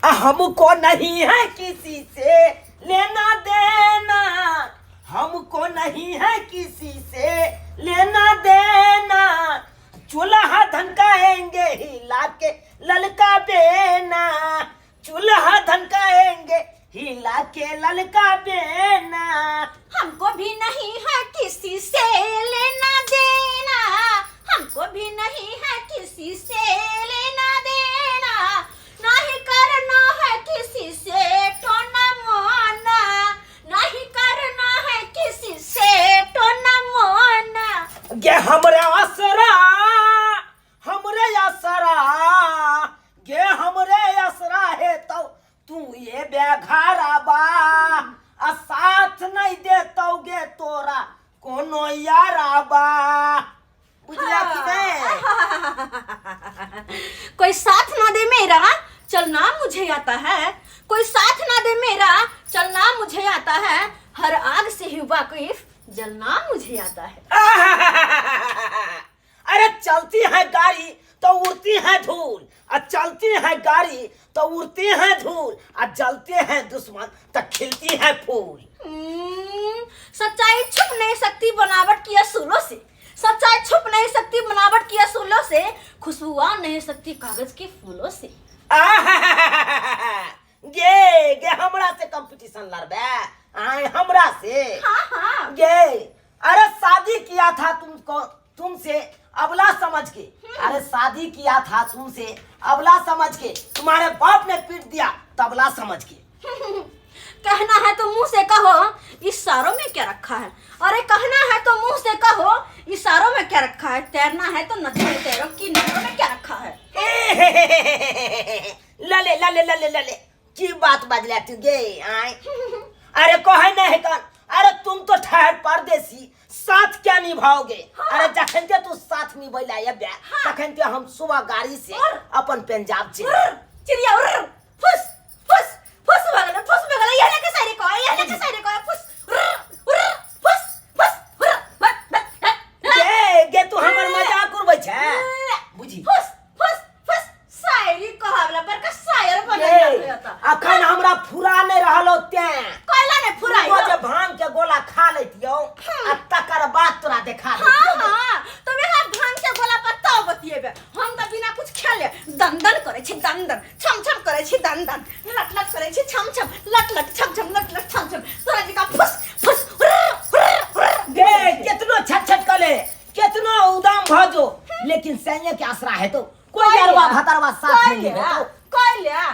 आ हमको नहीं है किसी से लेना देना, हमको नहीं है किसी से लेना देना, चूल्हा धनकाएंगे हिला के ललका बेना, चूल्हा धनकाएंगे हिला के ललका बेना। हमको भी नहीं है किसी से लेना देना, हमको भी नहीं है किसी से लेना देना, नहीं करना है किसी से टोना मोना, नहीं करना है किसी से टोना मोना। गे हमरे असरा, हमरे असरा, गे हमरे असरा है तो तू ये बेघारा बा, आ साथ नहीं देतौ गे तोरा कोनो यारा बा। बुझला कि नहीं? कोई साथ ना दे मेरा चलना मुझे आता है, कोई साथ ना दे मेरा चलना मुझे आता है, हर आग से ही वाकिफ जलना मुझे आता है। अरे चलती है गाड़ी तो उड़ती है धूल, आ चलती है गाड़ी तो उड़ती है धूल, आ जलते हैं दुश्मन तो खिलती है फूल। सच्चाई छुप नहीं सकती बनावट की असूलों से, सच्चाई छुप नहीं सकती बनावट की असूलों से, खुशबू आ नहीं सकती कागज के फूलों से। गे गे हमरा से कंपटीशन लड़बे आए हमरा से? हाँ हाँ। गे अरे शादी किया था तुमको तुमसे अबला समझ के, अरे शादी किया था तुमसे अबला समझ के, तुम्हारे बाप ने पीट दिया तबला समझ के। कहना है तो मुंह से कहो इशारों में क्या रखा है, अरे कहना है तो मुंह से कहो इशारों में क्या रखा है, तैरना है तो नदी में तैरो किनारों में क्या रखा है। लले लले लले लले की बात बजला तू गे आए? अरे कहे नहीं है कौन, अरे तुम तो ठहर परदेसी साथ क्या निभाओगे? अरे जखन ते तू साथ निभैला अबे तखन ते हम सुबह गाड़ी से अपन पंजाब चलि। चिड़िया उड़ फुस फुस फुस भगल फुस भगल, यह लेके साइड को, यह लेके साइड को, फुस उड़ उड़ फुस फुस उड़ बट बट गे गे तू हमर मजाक उड़बै छै बुझी? फुस फुस फुस शायरी कहबला बड़का शायर बन गे, जाता। अखन हमरा फुरा नहि रहल हो तें कोयला ने फुराई तू जे भांग के गोला खा लैतियौ आ तकर बाद तोरा देखा हाँ दैतियौ। हाँ, तो वह भांग के गोला पर तो बतिएबे, हम तो बिना कुछ खेले दंदन करे छी, दंदन छम छम करे छी, दंदन लट लट करे छी, छम छम लट लट छम छम लट लट छम छम, तोरा जी का फुस फुस उर्र, उर्र, उर्र। गे केतनो छट छट कले केतनो उदाम भ जो, लेकिन सैन्य के आसरा है तो कोई अरवा भतरवा साथ नहीं है तो कोइला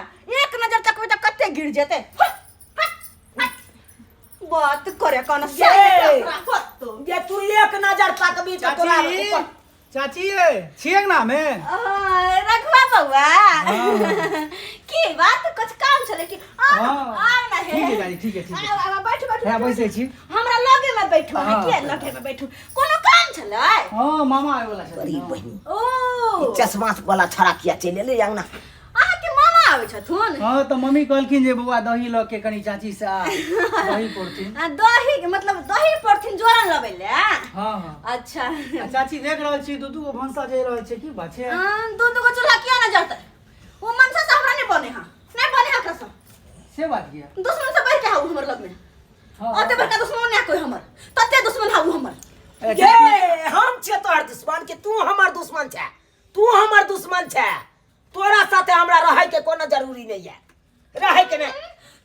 एक नजर तक तो कते गिर जेते। हट, हट, हट। बात करे कोन ये। गे तू एक नजर तकबी तो तोरा चाची ऊपर चाची ये छियै अंगना में? रघुआ बउआ हाँ। की बात कुछ काम छले कि आओ हाँ। आओ ना हे। ठीक है चाची, ठीक है, ठीक है। आओ आओ बैठू बैठू। हे, बैसै छी। हमरा लगे में बैठू है। हाँ। के लगे में बैठू, कोनो काम छले? हाँ मामा आबै वाला छथिन। अरे बहिनी, ओ ई चश्मा वाला छड़ा किया चलि एलै अंगना? अहाँ के मामा आबै छथुन? हाँ तऽ मम्मी कहलखिन जे बौआ दही लऽ के कनी चाची से आ, दही पौरथिन। आ, दही के मतलब दही पड़थिन जोरन लबै ले? हाँ हाँ। अच्छा। आ, चाची देख रहल छी दू दू गो भनसा जरि रहल छै, की बात छै? दू दू गो चूल्हा किया ना जरतै? ओ मनसा से हमरा नहीं बने हा, नहीं बने हा ओकरा से। से बात किया? दुश्मन से बढ़ के हा उ हमर लग में। हाँ। ओते बड़का दुश्मन नहीं कोई हमर, तते दुश्मन हा उ हमर। ए, गे हम छियै तोहर दुश्मन के तू हमर दुश्मन छै? तू हमर दुश्मन छै, तोरा साथे हमरा रहै के कोनो जरूरी नहीं है, रहै के नहीं।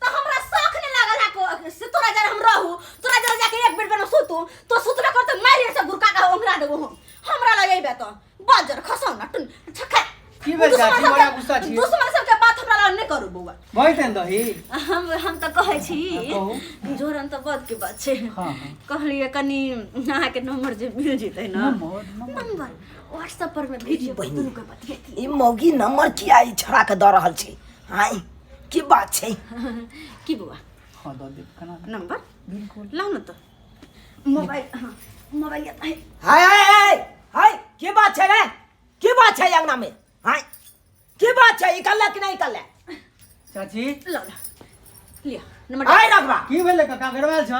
तो हमरा शौक नहीं लागल है को से तोरा जरा हम रहू, तोरा जरा जाके एक बेड पर सुतू, तो सुतबे कर तो मारि से गुरका के ओंघरा देबो हम। हमरा लगेबे तो बजर खसौ ना टुन छक्का। की भेल दुश्मन चाची? सबके- बड़ा गुस्सा छी। दुश्मन सबके बात हमरा लग नहीं करू बौआ। भऽ जेतै ने दही? हम तऽ कहै छी, हाँ, कहू। जोरन तऽ बद के बात छै। हाँ, हाँ। कहलियै कनी अहाँके नंबर जे मिल जेतै ने। Number, number. नंबर व्हाट्सएप पर में भेजिए, बहिनी। दुनू के बतियेती। ई मौगी नंबर किया ई छड़ा के दऽ रहल छै आइ? की बात छै? की बौआ? हाँ दऽ देब केना? नंबर बिल्कुल। लाउ ने तऽ मोबाइल, हाँ मोबाइल है। हाय हाय हाय हाय, की बात छै रे? की बात छै अंगना में? हाय की बात छै? निकलले कि नहीं निकलले? चाची लाउ ने, लिअ नंबर। हाय रखबा। की भेलै काका, गड़बड़ायल छ?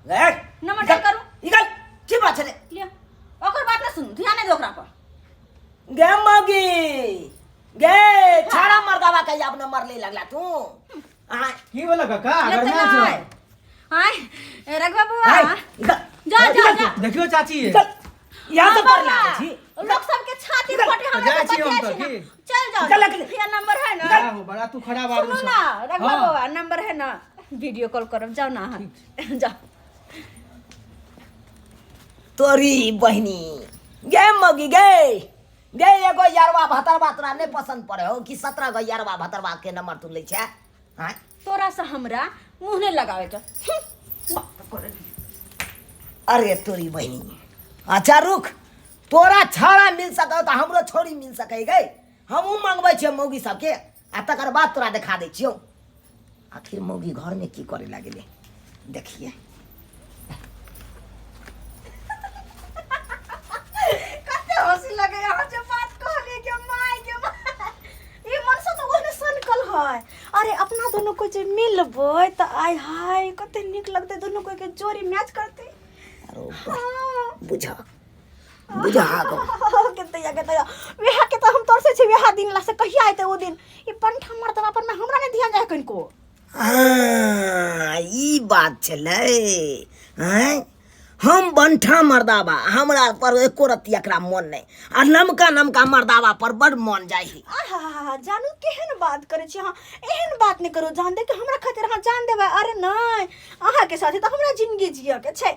ए, नंबर निकल, करू। निकल, की बात छै रे? लिअ, ओकर बात ना सुनू, ध्यान नहीं दो ओकरा पर। गे मौगी गे। छाड़ा मर्दावा के आब नंबर ले लगला तू आ की बोला काका लेते अगर नहि ना आय रघुआ बौआ हाय, निकल, जा जा जा देखियो चाची ये निकल। यहाँ से हाँ, पर बौआ, लागै छी लोग सबके छाती निकल। फटे हमरा जाइ से छी हम बतियाइ तऽ छी ना की? चल जाओ निकल, निकल। ये नंबर है ना बड़ा हो बड़ा तू खराब आदमी सुनू छौ। ना रघुआ हाँ। बौआ नंबर है ना वीडियो कॉल करब जाओ ना अहाँ जाओ तोरी बहिनी गे मगी गे गे एगो यारवा भतरवा तोरा नहि पसंद पड़े हो कि 17 गो यारवा भतरवा के नंबर तू लै छै आँय? तोरा से हमरा मुँह नहि लगावे के अरे तोरी बहिनी अच्छा रुक तोरा छौड़ा मिल सकै तऽ हमरो छौड़ी मिल सकै गै हमहूँ मंगबै छियै मौगी सबके आ तकर बाद तोरा देखा दै छियौ आखिर मौगी घरमे की करे लागलै देखिए कते हंसी लगे अहाँ जे बात कहलिए के माय के माय ई मनसा तऽ ओहने सनकल है अरे अपना दोनों को जे मिलबै तऽ आय हाय कते नीक लगतै दोनों कोई के जोड़ी मैच करतै अरे हाँ। बुझा बुझा गो के तैया वेहा के तऽ हम तोर से छी वेहा दिन ला से कहिया आयते ओ दिन ई पंठा मर्दवा पर में हमरा नहीं ध्यान जाय कनको हाँ, ई बात छलै आँय हम बंठा मर्दाबा हमरा पर एको रत्ती एकरा मन नहि आ नमका नमका मर्दाबा पर बड़ मन जाइ है आहा जानू केहन बात करै छी अहाँ एहन बात नहि करू जान दे के हमरा खातिर अहाँ जान देबै अरे नहि अहाँके साथे तऽ हमरा जिंदगी जियऽ के छै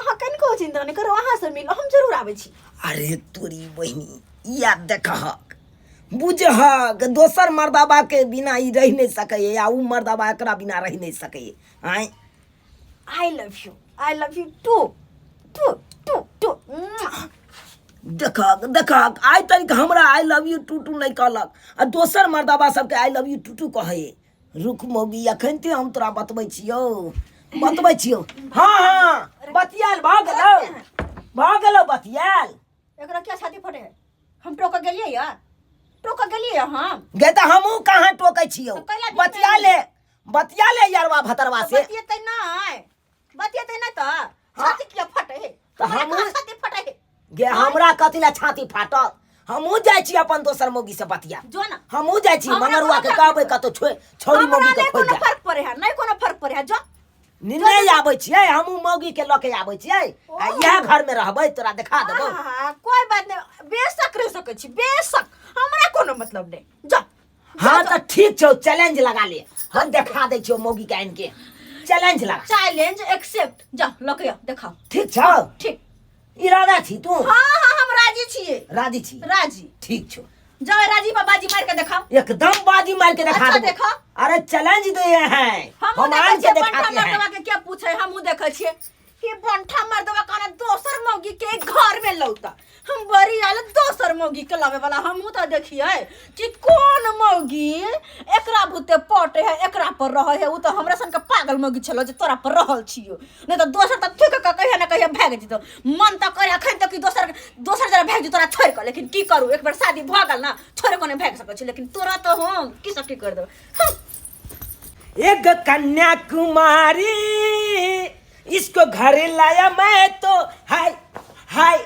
अहाँ कनिको चिंता नहि करू अहाँ से मिलो हम जरूर आबै छी अरे तोरी बहिनी या देखहक बुझहक दोसर मर्दाबा के बिना ई रहि नहि सकैए आ उ मर्दाबा एकरा बिना रहि नहि सकैए आँय I love you I love you too too too too देखहक देखहक आइ तक हमरा I love you too too नहि कहलक आ दोसर मर्दाबा सबके I love you too too कहैए रुक मौगी अखन ते हम तोरा बतबै छियौ बतबै छियौ हँ हँ बतियाल भऽ गेलौ भऽ गेलौ बतियाल एकरा क्या छाती फटे है हम टोक गेलियै या टोक गेलियै हम गे तऽ हमहूँ कहाँ टोकै छियौ तऽ कैला बीच में बतिया ले बतिया ले यारवा भतरवा से बतियेतै नहि बतियेतै नहि तऽ छाती किया फटे है तऽ हमरा हमहूँ- कहाँ छाती फटे है गे हमरा कथी लए छाती फाटत हमहूँ जाइ छी अपन दोसर मौगी से बतिया जो ना हमहूँ जाइ छी हमरा मंगरुआ के कोनो कहबै कतौ छोड़ छौड़ी हमरा मौगी के नहि खोजि कोनो जा फर्क पड़े है नहि कोनो फर्क पड़े है जो नहि आबै छियै हमहूँ मौगी के लऽ के आबै छियै आ इएह घर में रहबै तोरा देखा देबौ आहा, कोई बात नहीं बेशक रह सकै छी बेशक हमरा कोनो मतलब नहीं जा हाँ तऽ ठीक छौ चैलेंज लगा ले हम देखा दै छियौ मौगी के आनि के चैलेंज लगा चैलेंज एक्सेप्ट जा लऽ के आउ देखाओ ठीक छौ ठीक इरादा छी तू हाँ हाँ हम राजी छियै राजी छी राजी ठीक छौ जाओ राजी पर बाजी मार के देखाओ एकदम बाजी मार के दिखा अच्छा, देबो। देखा। अरे चैलेंज दिए हैं हमहूँ हम देखै आन के छियै बंठा दिखाते हैं मर्दवा के क्या पूछे हमहूँ देखै छियै कि बंठा मर्दवा काना दोसर मौगी के घर में लौता हम बड़ी आयल दोसर मौगी के लावे वाला हमहूँ तो देखिए कि कौन मौगी एकरा भूते पटे है एकरा पर रहे है उ तो हमरा सन के पागल मौगी छलो जे तोरा पर रहल छियो नहीं तो दोसर तऽ थुक के कहिया ना कहिया भागि जेतौ मन तऽ करे अखन तक कि दोसर दोसर जरा भागि जेतौ तोरा छोड़ि कऽ लेकिन की करू एक बेर शादी भऽ गेल ना छोड़ि कऽ नहि भागि सकै छी लेकिन तोरा तऽ हम की सब की कर देबै हँ। एक कन्या कुमारी इसको घर लाया मैं तो हाय हाय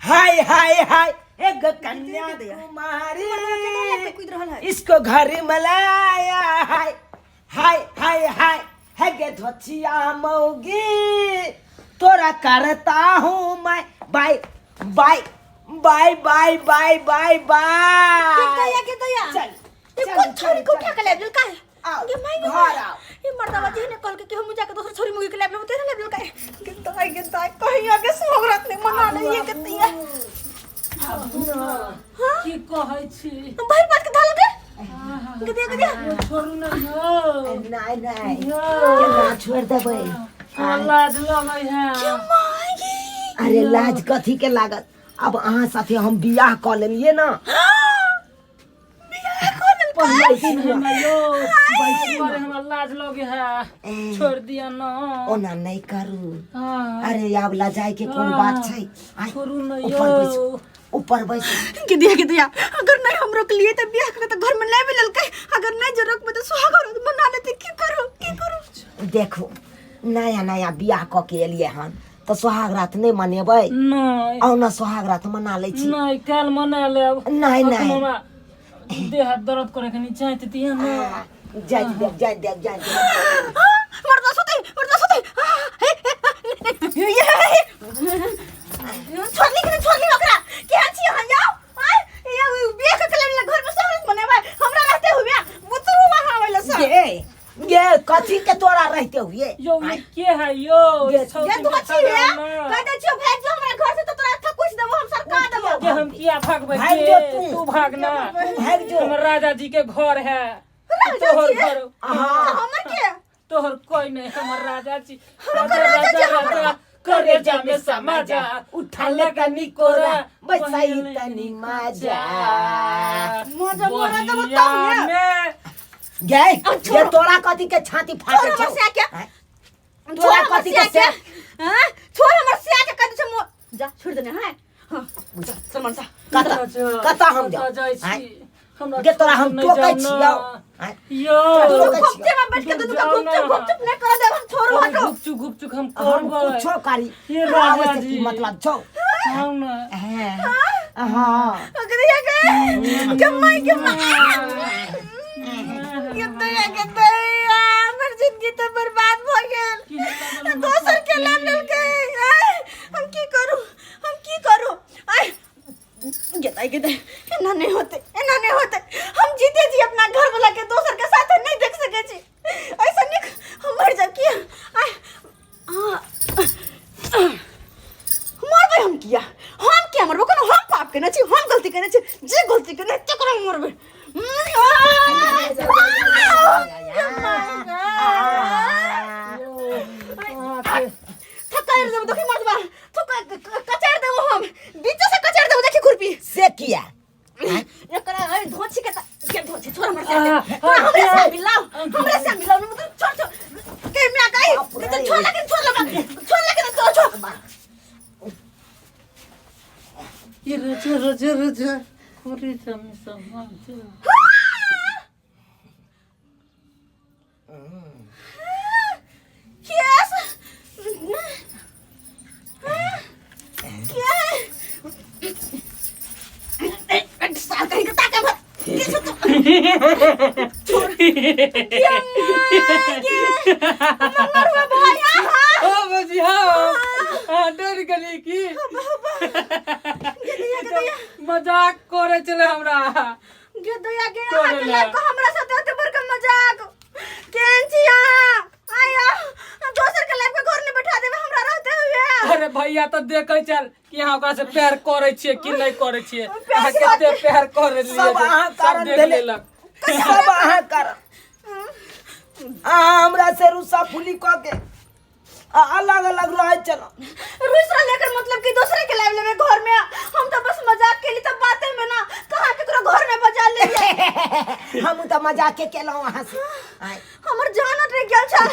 हाय हाय हाय एक कन्या कुमारी कूदि रहल है इसको घर में लाया हाय हाय हाय हाय है गे धोचिया मौगी तोरा करता हूँ मैं bye bye bye bye bye bye bye के दैया के दैया चल ये चल, कौन छोरी चल, को उठा चल। के ले गेल का आओ, गे माय गे घर माय। आओ। ये मर्दावा जी ने कहल के हम जाके दोसर छोरी मुगी के ले लेब तेरे ले गेल का गे दाई गे दाई कहीं आगे सोगरत नहीं मना ले ये के दैया की कहै छी भरि बात के धाल के गे दिया गे दिया छोड़ू ने यौ नहि नहि यौ केना छोड़ि देबै हमरा लाज लगै है माय गे अरे लाज कथी के लागत अब अहाँ साथे हम बियाह कऽ लेलियै ना बैसू ने यौ बैसू अरे हमरा लाज लगे है छोड़ दिया न ओना नहि करू हाँ, अरे आब लजाय के कोन बात छै आय, छोड़ू ने ऊपर यौ बैसू ऊपर बैसू के दिया के दिया अगर नहीं हम रोक लिए तो बियाह के तो घर में नहीं मिलल अगर नहीं जो रोकबे तो सुहाग औरत मना लेते की करू की करू देखू नया नया बियाह कऽ के एलियै हन तऽ सुहाग रात नहि मनेबै नहि आउ ने सुहाग रात मना लै छी नहि काल्हि मना लेब नहि, नहि। अखन हमरा देह हाथ दर्द करे कनी जाइत दिया ना। जाय देव, जाय देव, जाय देव। मर्दा सुतै, मर्दा सुतै। छोड़ली कि छोड़ली ओकरा? केहन छी अहाँ यौ? आय ये बियाह के लेल घर में सहरत मनेबै हमरा रहते हुए बुतरू वहाँ आबै लए। गे गे, कथी के तोरा रहते हुए? यो, ई के है यो? ये- ये तू अच्छी है, कह दे छियो भाग जो हमरा घर से तो तोरा अच्छा कुछ देबो हम, सरका देबो। के हम किया भागबै? भाग के जो तू। तू भाग ना। भाग जो। हमर राजा जी के घर है। राजा तोहर जी? घर। हाँ। हमर के? तोहर कोई नहीं, हमर राजा जी। राजा राजा राजा, करे जा में समा जा, उठा ले तनी कोरा, बसाई तनी मजा। मजा मोरा देबो तब बहिया ने। में गे छोड़ो। गे, तोरा कथी के छाती फाटे छोड़ हमर छौ? से के। आँय? छोड़ तोरा हमर कथी के सिया के। हाँ? छोड़ हमर सिया के, कह दे छौ जा छोड़ देने हैं। हाँ जा सलमान सा। कतऽ कतऽ हम कतऽ जाउ? जाइ छी? आँय? हमरा गे, तोरा हम नहीं जाउ टोकै ना। छियौ। आँय? यो। दुनू टोकै छियौ। खोपचे में बैठ के दुनू के जाउ गुपचुप ना। गुपचुप नहीं कर देब हम। छोड़ू, हटो। गुपचुप गुपचुप हम हम करबै। कुछो करी, ये तोरा राजा ओहिसँ की जी। मतलब छौ? आउ ना। हाँ। अगरिया के कमाई कमाई के दया, हमर जिंदगी तो बर्बाद भ गेल। दोसर के ले लेलकै। आय, हम की करू, हम की करू? आय गेताई गेताई, एना नहीं होते, एना नहीं होते। हम जीते जी अपना घर वाला के दोसर के साथ नहीं देख सके छी। ऐसा निक हम मर जाब किया? आय आ, मरबै हम किया? हम किया मरबै? कोनो हम पाप केने छी? हम गलती केने छी? जे गलती केने तकरा हम मरबै। थकाएर देबो देखी मर्दबा, कचार देबो हम, बीचे से कचार देबो देखी खुरपी। से किया? एकरा अरे धोछी के त के धोछी। छोड़ हमर से, तोरा हमरे से मिलाओ, हमरे से मिलाओ। मतलब छोड़ छोड़ के मैं गई तो छोड़, लेकिन छोड़ लगा, छोड़ लेकिन तो छोड़। ये रजा रजा रजा, करे जा में समा जा। केस क्या साल कहीं के ताके भर के छो तू? छोड़ क्या के मरवा भाई? आहा। ओ भौजी, हाँ हाँ, डर गेली की? गेदैया गेदैया, मजाक करे चले हमरा। गेदैया गे, करे अहाँ के ला। लाइफ को हमरा साथे ओते बड़का मजाक। केहन छी अहाँ? आया दोसर के लाइफ के घर में बैठा देबे हमरा रहते हुए? अरे भैया तो देखे चल कि अहाँ ओकरा से प्यार करे छियै कि नहीं करे छियै। प्यार अहाँ से कते प्यार करे लिए सब अहाँ सब कारण देख भेलै। लेलक। सब अहाँ कारण। अहाँ हमरा से रुसा फुली कऽ के आ अलग अलग रहै छलहुँ। रुसरा लेकर मतलब कि दूसरे के लाइफ लेबे घर में? हम तो बस मजाक केली त बातें में ना, कहाँ केकरो घर में बजा ले। हम तऽ मजाके केलहुँ अहाँ से। आँय। हमर जान अटक गेल छल,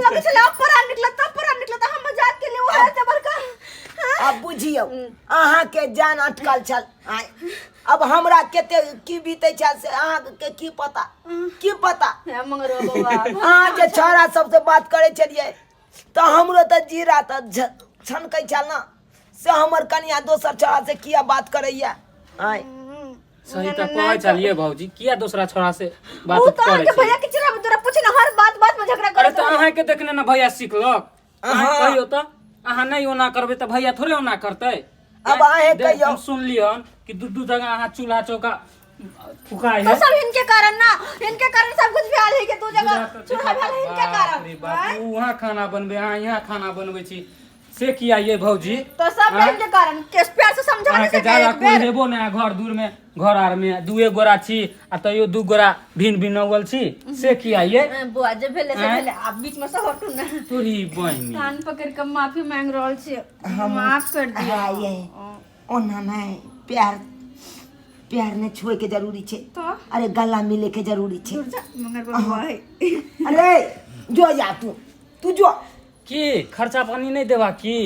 लगे छल अब परान निकलत तब परान निकलत। हम मजाक के लिए वो है बड़का। हाँ? अब बुझियौ, अहाँके जान अटकल छल। आँय, अब हमरा कते की बीतै छल से अहाँके की पता, की पता? हे मंगरो बाबा। अहाँ जे छौड़ा सबसे बात करै छलियै तऽ हमरो तऽ जीरा तऽ छनकै छल ने, से हमर कनिया दोसर छौड़ा से किया बात करैया? आँय। सही तऽ कहै छलियै भौजी, किया दोसरा छोरा से बात ओ तो करै अहाँके छै? भैया के चिल्ला तोरा पूछ ना, हर बात बात में झगड़ा अरे करत। तऽ अहाँके देखने ने भैया सिखलक। अहाँ हाँ। कहियौ तऽ, अहाँ नहि ओना करबै तऽ भैया थोड़े ओना करतै। अब अहें देख, कहियौ। हम सुनलियन कि दू दू जगह अहाँ चूल्हा चौका फुकाइ तो है। सब इनके कारण ना, इनके कारण सब कुछ भेल है के दू जगह चूल्हा भेल है इनके बाप रे कारण। बाप, आँय? उ वहाँ खाना बनबै, अहाँ यहाँ खाना बनबै छी, से किया ये भौजी? तो सब आँय? इनके कारण के प्यार से समझा नहीं अहाँके सके ज्यादा एक कोई बेर? हेबो नहि आ घर दूर में, घर आर में दुए गोरा छी आ तैयो दू गोरा भिन्न भिन्न उगल छी, से किया ये? बुआ, जे भेले से आँय? भेले, आब बीच में से हटू ना। तोरी बहिनी। कान पकड़ के माफी मांग रहल छी, माफ कर दियो। हाँ, ये ओना नहि, प्यार प्यार नहि छुए के जरूरी छै। तो अरे गला मिले के जरूरी छै। दूर जा मंगर बाबा है। अरे जो जा तू, तू जो। की खर्चा पानी नहि देबा की?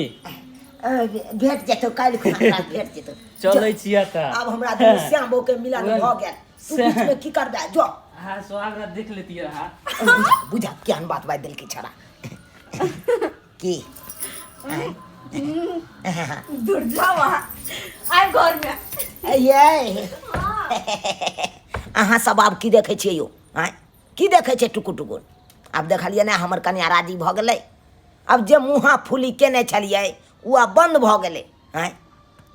भेट जेतौ काल्हि खुना, हमरा भेट जेतौ। चलै छियै तऽ। अब हमरा दुनू श्याम बहू के मिलन भऽ गेल, तू बीच में की करबे? जो। हाँ, सुहागरात देख लेतियै रहा। बुझा केहन बात बाजि देलकै छड़ा की। दूर जा, वहाँ आए घर में। ये अहाँ सब आब की देखै छियै यौ? आँय, की देखै छियै टुकुर टुकुर? आब देखलियै ने, हमर कनिया राजी भऽ गेलै। आब जे मुँहा फूली केने छलियै ओ आब बन्द भऽ गेलै। आँय,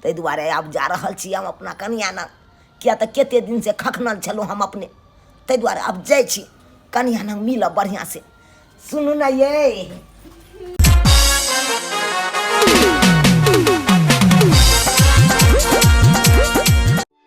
ताहि दुआरे आब जा रहल छी हम अपना कनिया लग, किया तऽ कते दिनसँ खखनल छलहुँ हम अपने। ताहि दुआरे आब जाइ छी कनिया लग मिलब बढ़िआँसँ। सुनू ने ये।